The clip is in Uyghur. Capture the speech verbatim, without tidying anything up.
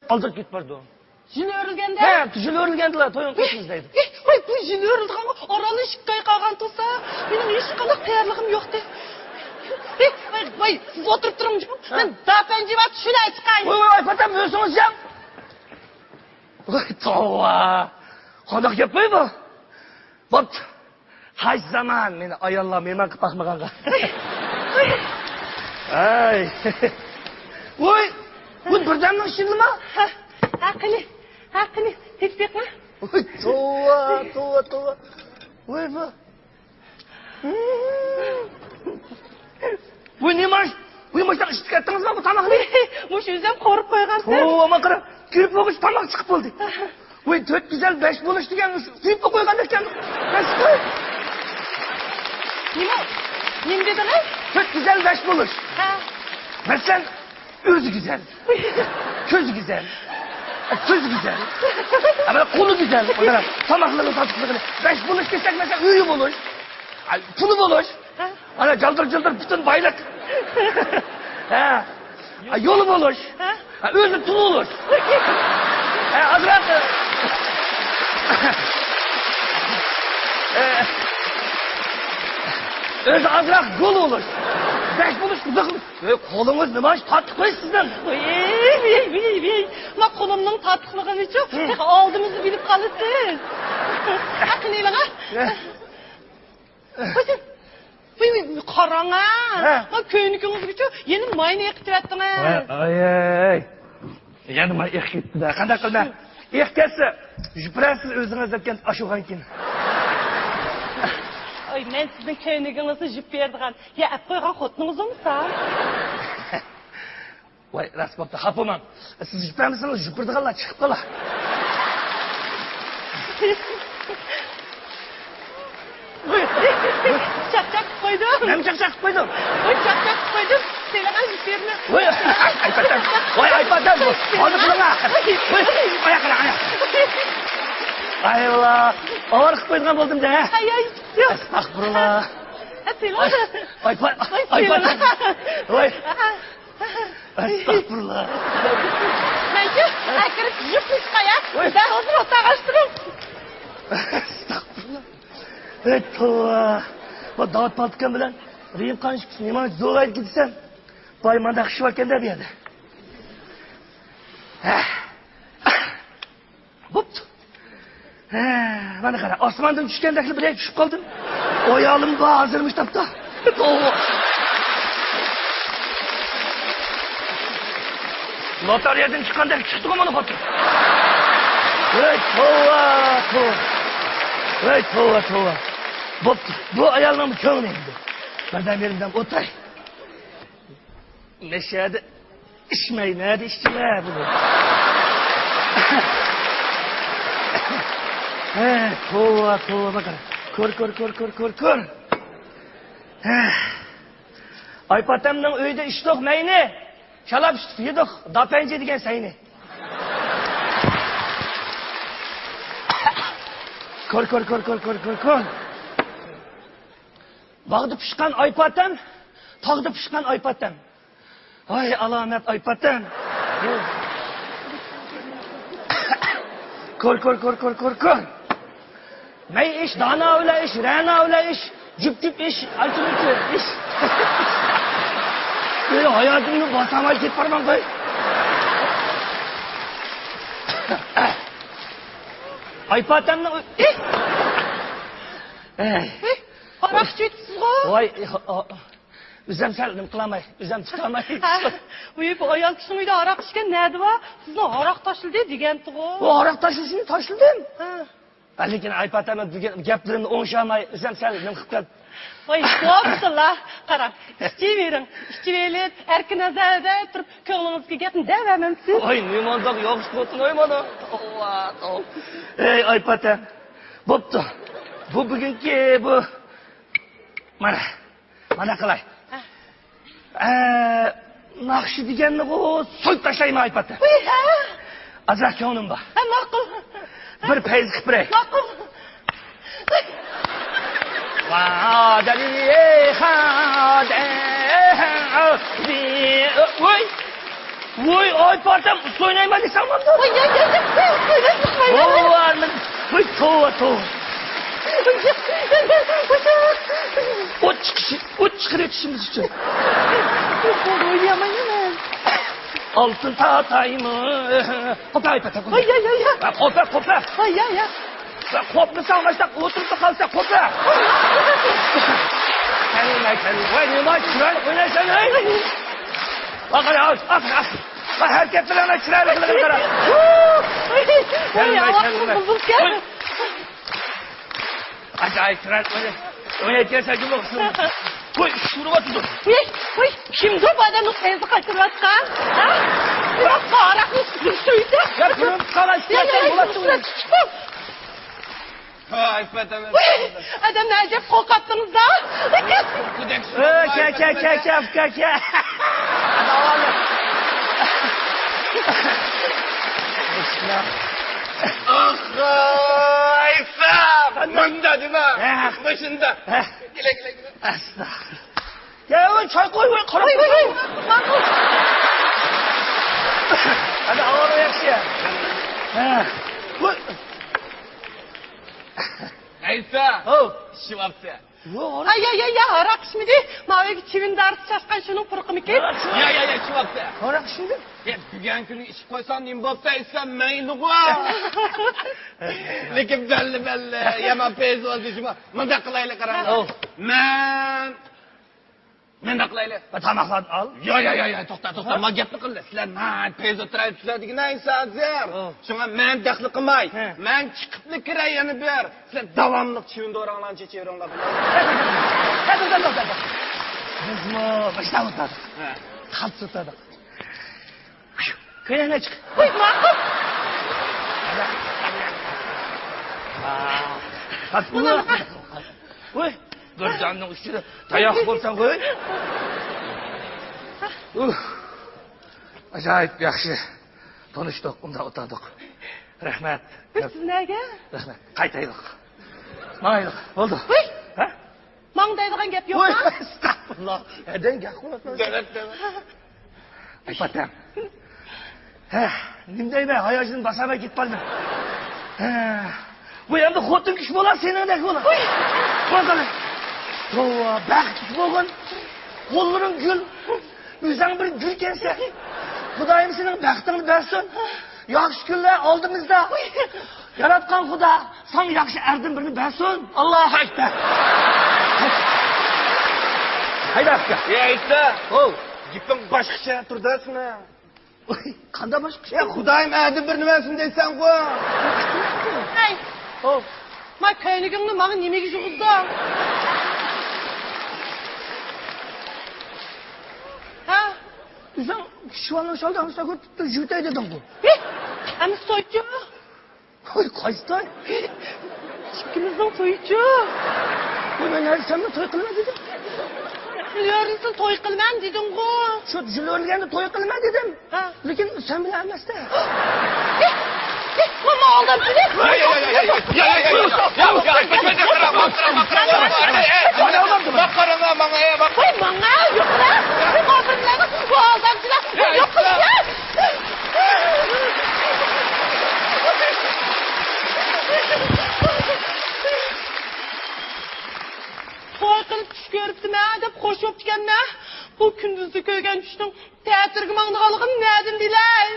ئالدىغا كېتىپ بارىدۇ. جىن ئۆرۈلگەندە؟ ھە، جىن ئۆرۈلگەندىلا تويۇڭ قىلىشىمىز دەيدۇ. ئېھ، ۋاي، بۇ جىن ئۆرۈلىدىغانغا ئارانلا ئىككى ئاي قالغان تۇرسا، مېنىڭ ھېچقانداق تەييارلىقىم يوقتى. ئېھ، ۋاي، ۋاي، سىز ئولتۇرۇپ تۇرۇڭ، ھە. مەن داپەنجى بار، چۈشۈرۈپ چىقاي. ۋاي، ۋاي، ۋاي، پاتام، ئۆزىڭىز يەڭ. ۋاي، توۋا. قانداق گەپ بۇ؟ بوپتۇ. قايسى زامان مېنى ئاياللار مېھمان قىلىپ باقمىغانغا. ئاي. ۋوي، بۇ بىردەمنىڭ ئىچىدىما؟ ھە، ھە، قېنى، ھە، قېنى، تېپىپ بېقىڭ. ۋوي، توۋا، توۋا، توۋا. ۋوي، بۇ. ۋوي، نېمە ئىش؟ ۋوي، مۇشۇنداق ئىشلىتىپ كەتتىڭىزمۇ بۇ تاماقنى؟ مۇشۇ ئۆزۈم قورۇپ قويغانتىم. توۋا، قاراڭ، كۆرۈپ بولغۇچە تاماق چىقىپ بولدى. ۋوي، تۆت گۈزەل بەش بولۇش دېگەن قۇيۇپلا قويغاندەك ئىكەن. بەس قوي. نېمە؟ نېمە دېدىڭىز؟ تۆت گۈزەل بەش بولۇش. ھە. مەسىلەن، ئۆزى گۈزەل. كۆزى گۈزەل. كۆزى گۈزەل. ئەمما قولى گۈزەل. ئۇلار تاماقلىرىنى تاتلىقلىقىنى. بەش بولۇش دېسەك، مەسىلەن، ئۆيى بولۇش. پۇلى بولۇش. ھە؟ ئانا جالدىر-جۇلدۇر پۈتۈن بايلىق. ھە. ھە، يولى بولۇش. ھە؟ ھە، ئۆزى تۇلۇلۇش. ھە، ئازراق. ئۆزى ئازراق گول بولۇش. بەش بولۇش، ئۇزاق بولۇش. ئەي، قولىڭىز نېمە ئىش تارتىپ قويسىز سىزنىڭ؟ ۋىي، ۋىي، ۋىي، ۋىي. ما قولۇمنىڭ تاتلىقلىقىنىچۇ، تېخى ئالدىمىزنى بىلىپ قالىسىز. ھە، قېنى ئېلىڭ، ھە. ۋاي، ۋاي، ۋاي، قاراڭ ھە. ھە. ما كۆينىكىڭىزگىچۇ يەنە ماينى ئېقىتىۋەتتىڭىز. ۋاي، ئاي، ئاي. يەنە ماي ئېقىپ كەتتى-دە. قانداق قىلىمەن؟ ئېقىپ كەتسە، يۈپۈرەرسىز ئۆزىڭىز دەپكەن ئاشۇغانكىن. ئاي، مەن سىزنىڭ كۆينىكىڭىزنى يۇيۇپ بېرىدىغان، يا ئەپ قويغان خوتۇنىڭىز بولمىسا؟ ۋاي، راست بوپتۇ، خاپا بولماڭ. سىز يۈپۈرمىسىڭىز، يۈپۈرىدىغانلار چىقىپ قالار. چاقچاق قىلىپ قويدۇم. نېمە چاقچاق قىلىپ قويدۇم؟ ۋاي، چاقچاق قىلىپ قويدۇم. سېلىڭا يۈپۈرنى. ۋاي، ئايپاتەم. ۋاي، ئايپاتەم. ھازىر قىلىڭا. ۋاي، ئاياق قىلىڭ، ئاياق. ئايۋاللا، ئاۋارە قىلىپ قويىدىغان بولدۇم-دە. ئاي، ئاي، يوق. ئەستەغپۇرۇللا. ھە، سېلىڭ. ئايپات، ۋاي، ئايپاتەم. سېلىڭ. ۋاي. ئەستەغپۇرۇللا. مەنچۇ، ئەكىرىپ يۈك چىقايا. ۋاي. دەرۋازىنى ئوتاغاشتۇرۇڭ. ئەستەغپۇرۇللا. ھەي، توۋا. بۇ داۋۇت پالتىكام بىلەن رېيىم قان ئىككىسى نېمانچە زورايدىكى دېسەم، باي مانداق ئىش باركەن-دە بۇ يەردە. ھە. بوپتۇ. ھە، مانا قارا، ئاسماندىن چۈشكەندەكلا بىرەر چۈشۈپ قالدىم. ئايالىم بار ھازىر مۇشۇ تاپتا. توۋا. لوتارىيەدىن چىققاندەك چىقتىغۇ مانا خوتۇن. ۋەي توۋا، توۋا. ۋەي توۋا، توۋا. بوپتۇ. بۇ ئايالنىڭ كۆڭلى ئەمدى. بىردەم يېرىمدەم ئولتۇراي. نەشەدە ئىچمەي، نەدە ئىچىمەن بۇنى؟ ھە، توۋا، توۋا، باققىنا. كۆر، كۆر، كۆر، كۆر، كۆر، كۆر. ھە. ئايپاتەمنىڭ ئۆيىدە ئىچتۇق مەينى. شالاپ ئىچتۇق، يېدۇق داپەنجى دېگەن سەينى. كۆر، كۆر، كۆر، كۆر. باغدا پىشقان ئايپاتەم، تاغدا پىشقان ئايپاتەم. ۋاي، ئالامەت ئايپاتەم. كۆر، كۆر، كۆر، كۆر، كۆر، كۆر. مەي ئىش، دانا بىلەن ئىش، رەنا بىلەن ئىش، جۈپ، جۈپ ئىش، ئالچى، مۇلچى ئىش. مېنىڭ ھاياتىمنى باسالماي كېتىپ بارماڭ، قوي. ئايپاتەمنىڭ ئۆ-، ئېھ! ئەي. ئېھ، ھاراق ئىچىۋېتىپسىزغۇ؟ ۋاي، ئېھ، ئا-، ئۆزۈم سەل نېمە قىلالماي، ئۆزۈم تۇتالماي. ھە، ۋۇي، بۇ ئايال كىشىنىڭ ئۆيىدە ھاراق ئىچكەن نەدە بار؟ سىزنىڭ ھاراق تاشلىدى دېگەنتىغۇ. ئۇ ھاراق تاشلىشىنى تاشلىدىم. ھە. ھە، لېكىن ئايپاتەمنىڭ دېگەن گەپلىرىمنى ئوڭشالماي، ئۆزۈم سەل نېمە قىلىپ كەتتىم. ۋاي، بوپتۇلا. قاراڭ، ئىچىۋېرىڭ. ئىچىۋېلىپ، ئەركىن ئازادە تۇرۇپ، كۆڭلىڭىزدىكى گەپنى دەۋەرمەمسىز؟ ۋاي، نېمانداق ياخشى خوتۇن، ۋاي، مانا. توۋا، توۋا. ئەي، ئايپاتەم. بوپتۇ. بۇ بۈگۈنكى بۇ. مانا. مانا قىلاي. ھە. ئە، ناخشا دېگەننىغۇ سويۇپ تاشلايمەن ئايپاتەم. ۋىي، ھە. ئازراق كۆڭلۈم بار. ھە، ماقۇل. بىر پەيز قىلىپ بېرەي. ماقۇل. ۋاي. ۋوي، ئاي پاتام، ئۇسسۇل ئوينايمەن دېسەڭ بولدى. ۋوي، ۋوي، ۋوي، ۋوي، ۋوي. ۋوي، توۋا، توۋا. ئوت چىقىشى، ئوت چىقىرىۋېتىشىمىز ئۈچۈن. ئوينىيالمايمەن. ئالتۇن تاتايمۇ؟ قوپە، ئاي پاتام، قوپە. ۋوي، ۋوي، ۋوي، ۋوي. ۋە قوپە، قوپە. ۋوي، ۋوي، ۋوي. ۋە قوپمىساڭ، ماشتاق ئولتۇرۇپ قالسا، قوپە. كەلمە، كەلمە. ۋاي، نېمە چىرايلىق ئوينايسەن، ھەي؟ ۋاي، قارا، ئاق، ئاق، ئاق. ۋاي، ھەرىكەت بىلەن چىرايلىقلىقىغا قارا. كەلمە، كەلمە. ۋاي. ئاجايىپ چىرايلىق ئويناي-، ئوينايدىكەنسەن، جۇمۇ قىزىم. ۋاي، ئۇرۇۋاتىدۇ. ۋاي، ۋاي، كىمدۇ بۇ ئادەمنىڭ قېنىنى قايتۇرۇۋاتقان؟ ھە؟ بىراق، ھاراقنى سۈيدە. يا، بۇنى قالاش يا، يا، يا، ئىستەسەڭ بولاتتى. ھاي، پەتەمە. ئادەمنى ئەجەب قورقاتتىڭىز-دە. ئۆ، كە، كە، كە، كە، كە، كە. ئاخ، ئايسا، مۇندا دېمە. ھە. مۇشۇندا. ھە. كېلە، كېلە، كېلە. ئەستەغپۇرۇللا. يا، ۋاي، چاي قوي، ۋاي، قاراپ قوي، قوي، قوي. قوي. ئەنە، ئاۋارە ياخشى. ھە. ۋاي. ئەيسا. ھو. ئىچىۋاپسەن. ۋاي، ھاراق. ئاي، ئاي، ئاي، ئاي، ھاراق ئىچمىدى. ماۋۇ يەرگە چىۋىن دارىسى چاچقان شۇنىڭ پۇرىقىمىكىن؟ ھاراق ئىچمىدى. يا، يا، يا، ئىچىۋاپسەن. ھاراق ئىچمىدى. يا، بۈگۈن كۈنى ئىچىپ قويساڭ نېمە بوپتۇ، ئەيسا، مەيلىغۇ. لېكىن بەللى، بەللى، يامان پەيزى بولدى شۇما. مۇنداق قىلايلى، قاراڭ. ھو. مەن مەن دەخلى ئەيلى. بە تاماقلارنى ئال. يا، يا، يا، يا، توختا، توختا. ھە؟ ما گەپنى قىلدى. سىلەر ناھايىتى پەيزى ئولتۇرايسىلەر دېگىن ئەيسا ھازىر. ھە. شۇڭا مەن دەخلى قىلماي. ھە. مەن چىقىپلا كىرەي يەنە بىر. سىلەر داۋاملىق چىۋىن دوراڭلارنى چېچىۋېرىڭلار. ھە، توختا، توختا، توختا. بىزمۇ باشلاپ ئولتۇردۇق. ھە. قالتىس ئولتۇردۇق. كۆيەڭگە چىق. ۋاي، ماقۇل. ۋاي، بىر جاننىڭ ئۈستىدە تاياق بولساڭ قوي. ئۇھ. ئاجايىپ ياخشى. تونۇشتۇق، ئۇنداق ئولتۇردۇق. رەھمەت. بىز سىز نەگە؟ رەھمەت. قايتايلىق. ماڭايلىق. بولدى. ۋاي. ھە؟ ماڭ دەيدىغان گەپ يوق. ۋاي، ھە؟ ئەستەغپۇرۇللا. ھەدەن گەپ قىلىۋاتىمەن. دۆلەت، دۆلەت. ئاي پاتەم. ھە، نېمە دەيمەن، ھاياجىنىم باسالماي كېتىپ قالدىم. ھە. بۇ ئەمدى خوتۇن كىشى بولا، سېنىڭدەك بولا. ۋاي. بۇ قاراڭ. توۋا، بەختلىك بولغىن. قوللىرىڭ گۈل. ئۆزۈڭ بىر گۈلكەنسەن. خۇدايىم سېنىڭ بەختىڭنى بەرسۇن. ياخشى كۈنلەر ئالدىمىزدا. ياراتقان خۇدا ساڭا ياخشى ئەردىن بىرنى بەرسۇن. ئاللاھۇ ئەكبەر. ھەيدە، ئاكا. يا ئەيسا. ھو. گېپىڭ باشقىچە تۇردى سېنىڭ. ۋاي، قانداق باشقىچە؟ يا خۇدايىم ئەردىن بىرنى بەرسۇن دەيسەنغۇ. ھەي. ھو. ما كۆينىكىڭنى ماڭا نېمىگە يۇغۇزدۇڭ؟ ھە؟ ئۆزۈڭ كىشىۋالنىڭ شالداڭ ئۈستىگە كۆتۈرۈپ يۈرۈتەي دېدىڭغۇ. ھېي، ئەمىسە تويچۇ؟ ۋاي، قايسى توي؟ ئىككىمىزنىڭ تويىچۇ. ۋاي، مەن ھەرگىز سەننى توي قىلىمەن دېدىم. جۈلۆرلىسىنى توي قىلىمەن دېدىڭغۇ. شۇ جۈلۆرلىگەننى توي قىلىمەن دېدىم. ھە. لېكىن سەن بىلەن ئەمەستە. ئېھ، ئېھ، ماما ئالدامچىنى. ۋاي، ماڭا، يوقلا. بۇ كاپىرلارنى، بۇ ئالدامچىلار. يوق قىلسا. توي قىلىپ چۈش كۆرۈپتىمەن دەپ خوش بوپتىكەنمەن. بۇ كۈندۈزدە كۆرگەن چۈشنىڭ تەتۈرگە ماڭىدىغانلىقىنى نەدىن بىلەي؟